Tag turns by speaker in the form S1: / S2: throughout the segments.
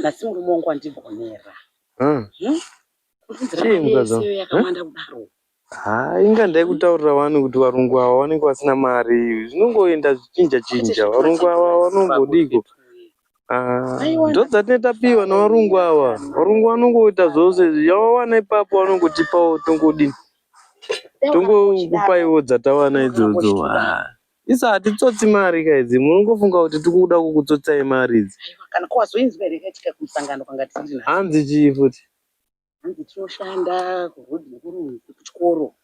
S1: Nhasi murume wangu wandigonera.
S2: Ah.
S1: Hmm? Kundiunzira
S2: Chii
S1: mari
S2: mukadzi
S1: yese
S2: wangu?
S1: iyo yakawanda kudaro.
S2: Haa inga ndaikutaurira wani kuti varungu ava vanenge vasina mari zvinongoenda zvichinja
S1: Kwete
S2: chinja varungu ava vanongodiko Ah,
S1: Aiwa,
S2: ndodzatine tapiwa navarungu ava varungu vanongoita zvose yavawana ipapo vanongotipawo tongodini tongokupaiwo dzatawana idzodzo Ah, isa hatitsotsi mari ka idzi munongofunga kuti tikuda kukutsotsai mari idzi
S1: Aiwa, kana ko wazoinzwa here yakaitika kumusangano kwanga tiri nhasi?
S2: hanzi chii futi
S1: Hanzi tinoshanda kuroad nekurunzi kuchikoro.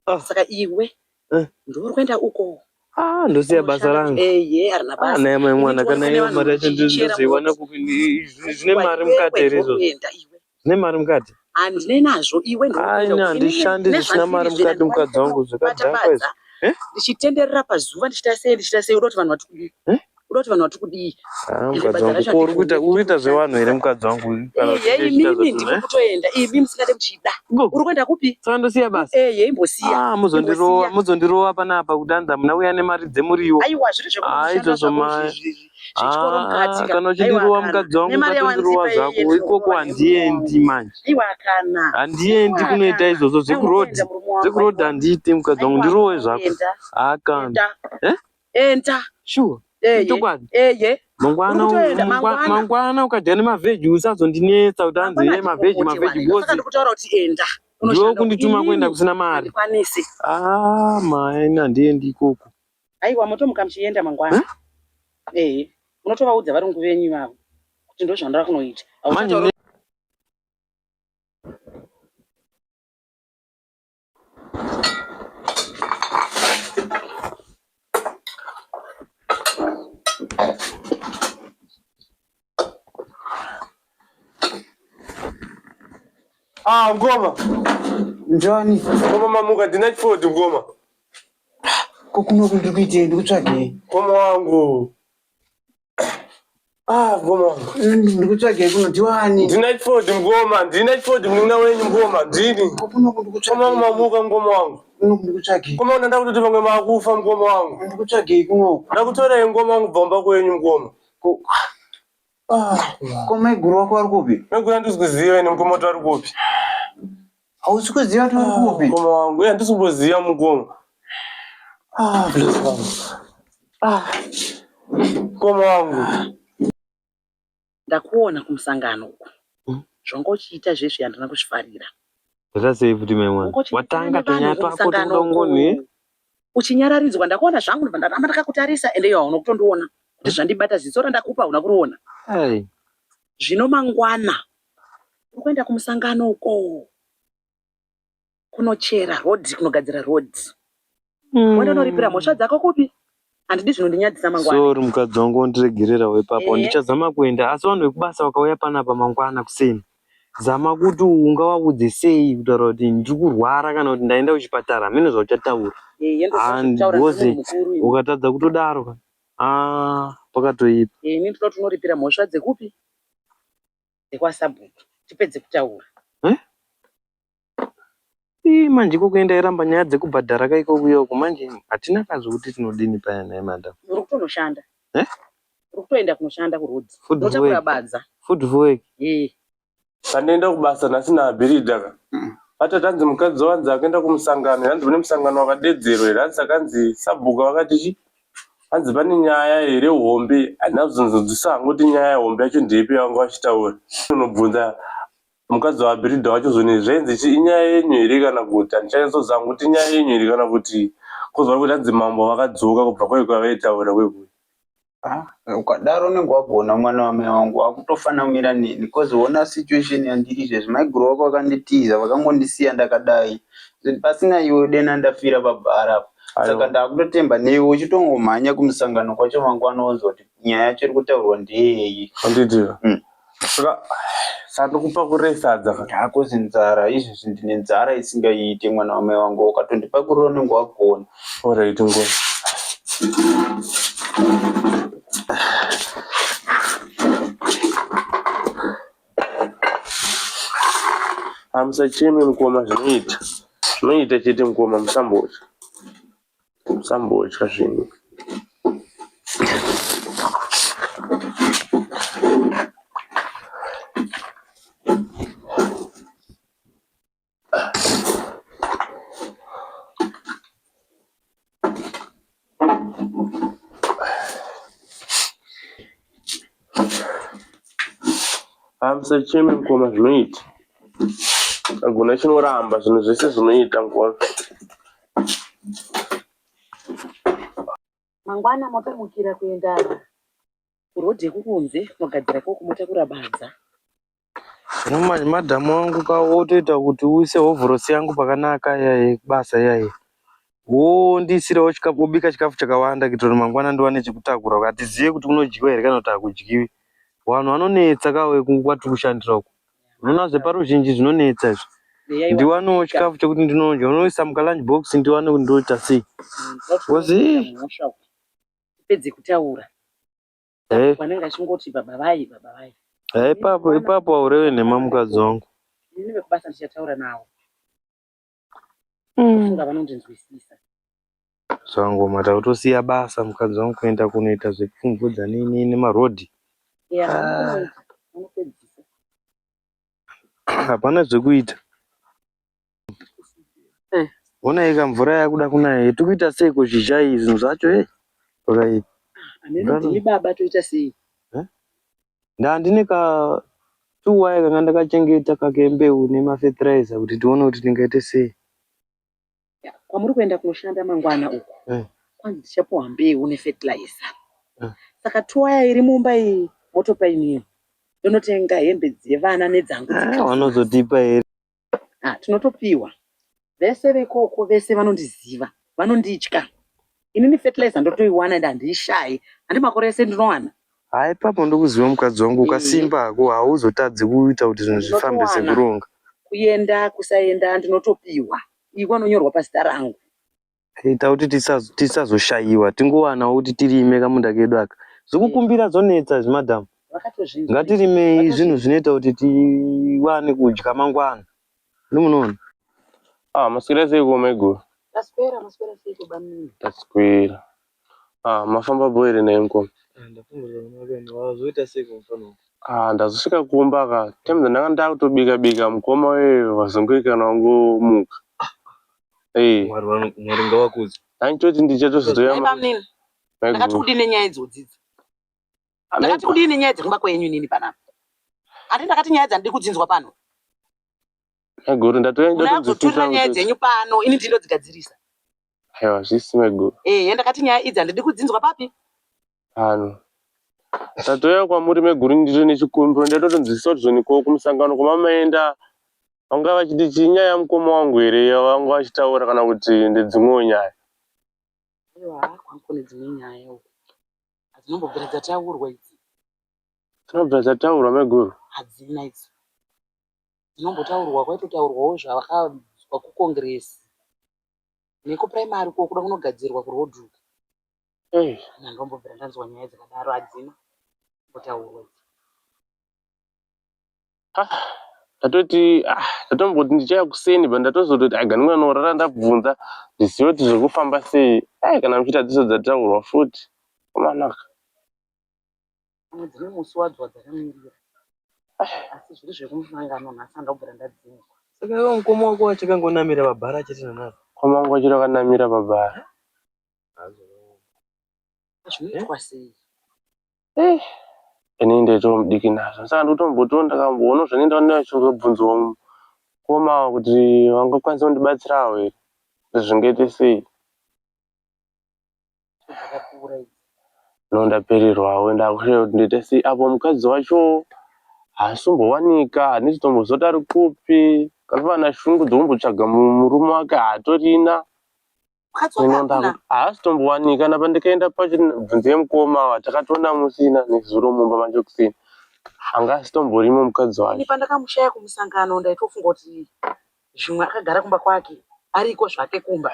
S2: Ah.
S1: Saka iwe
S2: Eh.
S1: ndiwe kuenda uko.
S2: Ah, ndosiya basa rangu
S1: Eye, harina
S2: Ah,
S1: basa.
S2: naye mai mwana kana iyo mari yacho ndozoiwana kupi zvine mari mukati here izvozvo
S1: Kuenda iwe.
S2: zvine mari mukati
S1: Handinei nazvo iwe ndiwe
S2: Ai,
S1: kuenda
S2: ini
S1: uko.
S2: handishandi
S1: Inini
S2: zvisina mari
S1: nezvandiri
S2: mukati mukadzi wangu zvakadhakwa izvi
S1: badza
S2: Eh?
S1: ndichitenderera pazuva ndichiita sei ndichiita sei uda kuti vanhu vati kudii
S2: Eh?
S1: uda kuti vanhu vati kudii
S2: Ah,
S1: Ende
S2: mukadzi
S1: badza
S2: wangu
S1: racho
S2: ko uri kuita
S1: handigoni
S2: uri kuita zvevanhu here mukadzi wangu kana kuti
S1: Eye
S2: ndichiita
S1: imimi
S2: zvevanhu
S1: ndiko
S2: eh?
S1: kutoenda imi musingade muchida
S2: Go.
S1: uri kuenda kupi
S2: Saka ndosiya basa
S1: eye imbosiya
S2: Ah, muzondirowa
S1: imbosiya
S2: muzondirowa panapa kuti hanzi hamuna kuuya nemari dzemuriwo
S1: aiwa zviri
S2: Ah,
S1: zvekunoshanda
S2: izvozvo
S1: zvako
S2: mai
S1: zvechikoro mukati
S2: Ah,
S1: ka
S2: kana
S1: aiwa
S2: uchindirowa
S1: kana
S2: mukadzi wangu
S1: nemari
S2: ukatondirowa
S1: yawandipa iyeye
S2: zvako ikoko
S1: ndinokurova nemurume wangu
S2: handiendi manje
S1: aiwa kana
S2: handiendi
S1: aiwa
S2: kunoita
S1: kana
S2: izvozvo
S1: aiwa
S2: zvekurodhi
S1: kuenda murume wangu
S2: zvekurodhi
S1: aiwa
S2: handiite mukadzi wangu
S1: aiwa
S2: ndirowe zvako
S1: enda
S2: akana
S1: enda
S2: eh
S1: enda
S2: sure
S1: eye
S2: ichokwadi
S1: eye uri
S2: mangwana
S1: kutoenda mangwana
S2: mangwana ukadya nemavheji usazondinetsa kuti hanzi
S1: mangwana
S2: ye mavheji
S1: handipopote
S2: mavheji
S1: wani ndosaka
S2: because
S1: ndikutaura kuti enda
S2: ndiwe
S1: unoshanda
S2: kundituma kuenda
S1: inini
S2: kusina mari
S1: handikwanisi
S2: ah mai handiendi ikoko
S1: aiwa motomuka muchienda mangwana
S2: Eh?
S1: ehe munotovaudza varungu venyu ivavo kuti ndozvandava kunoita
S2: manje
S1: hauchataura
S3: Ah, mkoma.
S4: Njani?
S3: Mkoma mamuka ndina chifodi mkoma.
S4: Ko kunoku ndiri kuitei ndikutsvagei?
S3: Mkoma wangu. Ah, mkoma wangu.
S4: Ndikutsvagei kuno ndiwani?
S3: Ndina chifodi mkoma, ndina chifodi munun'una wenyu mkoma, ndini.
S4: Ko kunoku
S3: Mkoma wangu
S4: ndikutsvagei?
S3: mamuka mkoma wangu.
S4: Kunoku ndikutsvagei?
S3: Mkoma wangu ndakutoti vamwe makufa mkoma wangu.
S4: Ndikutsvagei kunoku?
S3: Ndakutorei mkoma wangu bvomba kwenyu mkoma.
S4: Ko
S3: Ah,
S4: ko maiguru wako vari kupi?
S3: maiguru handisi kuziva ini mkoma kuti vari kupi.
S4: Hausi kuziva kuti vari kupi?
S3: Mkoma wangu, eh handisi kumboziva mkoma. Ah, bless wangu. Ah. Mkoma wangu.
S1: Ndakuona kumusangano uku.
S2: Mm.
S1: Zvanga uchiita zvezvi handina kuzvifarira.
S2: Zvaita sei futi mai mwana
S1: Wanga uchinetsana
S2: watanga
S1: nevanhu
S2: tunyaya twako
S1: kumusangano
S2: tokuda kungoni
S1: uku. Uchinyararidzwa ndakuona zvangu ndobva ndaramba ndakakutarisa ende iwe hauna kutondiona kuti zvandibata ziso randakupa hauna kuriona.
S2: Ai.
S1: Zvino mangwana uri kuenda kumusangano uko kunochera road kunogadzira road. Woenda unoripira mhosva dzako kupi? Handidi zvinondinyadzisa mangwana.
S2: Sorry mukadzi wangu wondiregererawo ipapo
S1: Ehe.
S2: ndichazama kuenda asi vanhu vekubasa vakauya panapa mangwana kuseni zama kuti ungavaudze sei kutaura kuti ndiri kurwara kana kuti ndaenda kuchipatara hameno zvauchataura
S1: Ehe
S2: Ah,
S1: ndozvataura
S2: because
S1: ndiri munhu mukuru ini.
S2: ukatadza kutodaro ka ah pakatoipa
S1: Ini ndinoda kuti unoripira mhosva dzekupi? Dzekwasabhuku. Tipedze kutaura.
S2: Eh? Ii manje iko kuenda iramba nyaya dzekubhadhara ka iko kuyoko manje hatina kazi kuti tinodini paya nhai madam
S1: Uri kutonoshanda.
S2: Eh?
S1: Uri kutoenda kunoshanda kuroad.
S2: Food for
S1: Unotakura
S2: work.
S1: badza.
S2: Food for work.
S1: Eh.
S3: Pandienda kubasa nhasi naBhiridha ka. Vatati hanzi mukadzi wanzi akaenda kumusangano hanzi kune musangano wakadedzerwa here hanzi akanzi sabhuku vakati chi hanzi pane nyaya here hombe handina kuzonzwisisa hangu kuti nyaya hombe yacho ndeipi yavanga vachitaura unobvunza mukadzi waBhiridha wacho zvoni zvainzi chi inyaya yenyu here kana kuti handichanyatsoziva hangu kuti inyaya yenyu here kana kuti kozwa kuti hanzi mambo vakadzoka kubva kwai kwavaitaura kwekuti
S4: Ah, ukadaro unenge wagona mwana wamai wangu wakutofanira kumira neni cause ona situation yandiri izvezvi maiguru vako vakanditiza vakangondisiya ndakadai pasina iwe dena ndafira pabhara apa saka
S3: Aiwa.
S4: ndakutotemba newe uchitongomhanya kumusangano kwacho mangwana wonzwa kuti nyaya yacho iri kutaurwa ndeyei
S3: Handiti
S4: Mm.
S3: saka saka ndokupakurei sadza ka
S4: hakozi nzara izvezvi ndine nzara isingaite mwana wamai wangu ukatondipakurira unenge wagona
S3: Alright ngoma. Hamusacheme mukoma zvinoita. Zvinoita chete mukoma musambotya. Musambotya zvenyu. Ah, musacheme mukoma zvinoita. Agona chinoramba zvinhu zvese zvinoita mukoma.
S1: Mangwana motomukira kuenda kuroad yekukunze kunogadzira ikoko motakura badza.
S2: Zvino manje madhamu wangu ka wotoita kuti uise hovhorosi yangu pakanaka iya yebasa iya iya. Wondiisirawo chikafu wobika chikafu chakawanda kuitira kuti mangwana ndiwane chekutakura. Hatizive kuti kunodyiwa here kana kuti hakudyiwi. Vanhu vanonetsa ka kwatiri kushandira uku. Unoona zveparuzhinji zvinonetsa izvi. Ndiwanewo chikafu chekuti ndinodya. Unoisa muka lunch box ndiwane kuti ndoita sei. Because
S1: Pedze kutaura.
S2: Eh.
S1: Vanenge vachingoti baba vai baba vai.
S2: Eh, ipapo ipapo haurevi nhema mukadzi wangu.
S1: Ini vekubasa ndichataura navo. Funga vanondinzwisisa.
S2: Zvangoma takutosiya basa mukadzi wangu kuenda kunoita zvepfumvudza nini nemarodhi.
S1: Yeah, vanoita, vanopedzisa.
S2: Hapana zvekuita.
S1: Eh.
S2: Honai ka mvura yakuda kunaya tikuita sei kuzhizha iyi zvinhu zvacho eh. Right.
S1: Hameno ndimi baba toita sei?
S2: Eh? Ndandine ka tuwaya kanga ndakachengeta kakembeu nemafetiraiza kuti tione kuti tingaite sei.
S1: Kwamuri kuenda kunoshanda mangwana uku
S2: Eh.
S1: kwanzi tichapuwa mbeu nefertilizer.
S2: Eh.
S1: Saka tuwaya iri mumba iyi motopa inini. Ndonotenga hembe dzevana nedzangu
S2: Ah,
S1: dzeChristmas.
S2: vanozotipa here?
S1: Ah, tinotopiwa. Vese vekoko vese vanondiziva, vanonditya. Inini fertilizer ndotoiwana ende handiishayi. Handi makore ese ndinowana.
S2: Haa ipapo ndokuziva mukadzi wangu ukasimba hako hauzotadzi kuita kuti zvinhu zvifambe
S1: Ndinotowana.
S2: sekuronga.
S1: Kuenda kusaenda ndinotopiwa. Iwe anonyorwa pazita rangu.
S2: Ita kuti tisazoshayiwa tingowanawo kuti tirime kamunda kedu aka. Zvekukumbira zvonetsa izvi madam.
S1: Vakatozvinzwa.
S2: Ngatirimei zvinhu zvinoita kuti tiwane kudya mangwana. Ndimunoona?
S3: Ah, maswera sei ko maiguru?
S1: Taswera, maswera sei ko bamnini?
S3: Taswera. Ah, mafamba bho here naye mukoma?
S2: Wazoita sei kumufana wangu?
S3: Ah, ndazosvika kumba ka. Time dzandanga ndakutobika bika mukoma wewe wazongoikana wangomuka. Eh,
S2: Mwari Mwari ngawakudze.
S3: ndangitoti ndichatozotoya
S1: Nhai bamnini, ndakati
S3: maiguru.
S1: kudini nenyaya idzodzi idzi? Ndakati kudini nenyaya dzekumba kwenyu inini panapa? Handi ndakati nyaya dzandidi kudzinzwa pano.
S3: Maiguru ndatoya
S1: Munazoturira nyaya dzenyu pano, ini ndinodzigadzirisa.
S3: Aiwa, zvisi maiguru.
S1: Eh, ndakati nyaya idzi handidi kudzinzwa papi?
S3: Pano. Tatoya kwamuri maiguru ndito nechikumbiro ndatotonzwisisa kuti zvoni ko kumusangano kwamamaenda vanga vachiti chii nyaya yamukoma wangu here yavanga vachitaura kana kuti ndedzimwewo nyaya.
S1: Aiwa, kwangu kune dzimwe nyaya uku. Hadzinombobvira dzataurwa idzi.
S3: Dzinobvira dzataurwa maiguru.
S1: Hadzina idzi. Dzinombotaurwa kwaitotaurwawo zvavakabva kukongresi. Nekupuraimari uko kuda kunogadzirwa kuroad uko.
S3: Ei,
S1: Handombobvira ndanzwa nyaya dzakadaro hadzina kumbotaurwa idzi.
S3: ah, ndatoti ah, ndatomboti ndichaya kuseni but ndatozototi aiga ndinganorara ndabvunza ndizive kuti zviri kufamba sei. Ai kana muchiita dziso dzataurwa futi. Komanaka.
S1: Pamwe dzine musi wadzo wadzakamirira. Asi zviri zvekumusangano nhasi handabvira ndadzinzwa.
S2: Saka iwe mukoma wako achakangonamira pabhara chete nanhasi.
S3: Mukoma wangu achiri akanamira pabhara.
S1: Zvinoitwa sei?
S3: Eh, ini ndaitawo mudiki nazvo saka ndikutombotiwo ndakamboona zvanoenda ndachizobvunzawo mukoma kuti vangakwanisa kundibatsirawo here kuti zvingaite sei.
S1: Dzakakura idzi.
S3: No ndapererwawo ndakushaya kuti ndoita sei apo mukadzi wacho haasumbowanika handisi kutomboziva kuti ari kupi kana shungu dzekumbotsvaga murume wake haatorina.
S1: Mukadzi wake hakuna.
S3: Haasi kutombowanika kana pandikaenda pacho bvunzei mukoma takatoona musina nezuro mumba macho kusina anga asitomborimo mukadzi
S1: Ini
S3: wacho.
S1: pandakamushaya kumusangano ndaitofunga kuti zvimwe akagara kumba kwake ariko zvake kumba.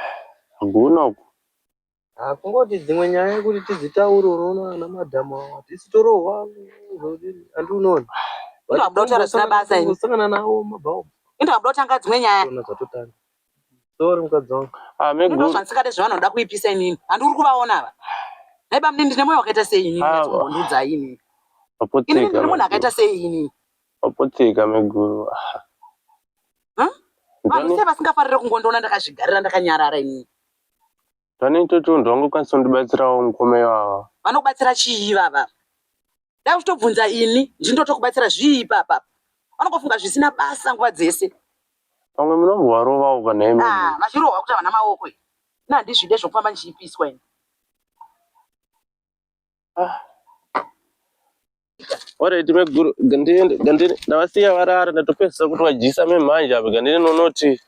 S3: Hakuna uku.
S2: Ah, kungoti dzimwe nyaya kuti tidzitaure unoona ana madhamu awa hatisi torohwa handi unoona.
S1: Inga hamuna kutaura zvisina basa ini.
S2: Sangana navo mabhawa.
S1: Inga hamuna kutanga dzimwe nyaya.
S2: Toona dzatotanga. Sorry mukadzi wangu.
S3: Ah,
S1: Ndo
S3: maiguru
S1: zvandisingade zvavanoda kuipisa inini. Handi uri kuvaona ava. Nhai bamnini ndine moyo wakaita sei inini?
S3: Ah,
S1: Nyatsombondiudzai inini. Inini
S3: vapotseka
S1: ndiri munhu
S3: maiguru.
S1: akaita sei inini?
S3: Vapotseka maiguru. Ah.
S1: Huh? Vanhu
S3: Ndani
S1: sei vasingafariri kungondiona ndakazvigarira ndakanyarara inini?
S3: ndani totondo vangakwanisa kundibatsirawo mukoma ivava.
S1: Vanokubatsira chii ivava? Dai uchitobvunza ini ndindotokubatsira zvii ipapa. Vanongofunga zvisina basa nguva dzese.
S3: Pamwe munombovarovawo kana imi.
S1: Ah, vachirohwa kuti havana maoko. Ini handizvide zvokufamba ndichiipiswa ini.
S3: Ah. Alright meguru gandiende gandini ndavasiya varara ndatopedzisa kuti vadyisa memhanje apa gandini nonoti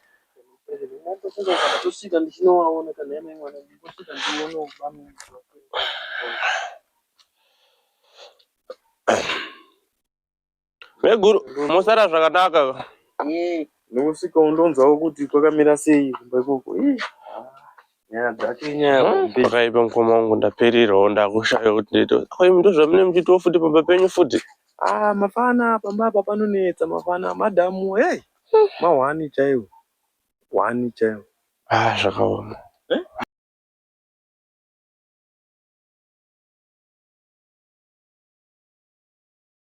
S2: Ndosvika ndichinovaona kana yamai mwana ndosvika ndione bamwe.
S3: Meguru musara zvakanaka.
S1: Eh.
S2: Ndosvika undonzwawo kuti kwakamira sei kumba ikoko. Ih. Nyaya dzacho inyaya hombe.
S3: Pakaipa mukoma wangu ndapererawo ndakushaya kuti ndoita. Ko imi ndozvamune muchiitawo futi pamba penyu futi.
S2: Ah mafana pamba apa panonetsa mafana madhamu hey. Mahwani chaiwo. Hwani chaiwo.
S3: Ah zvakaoma.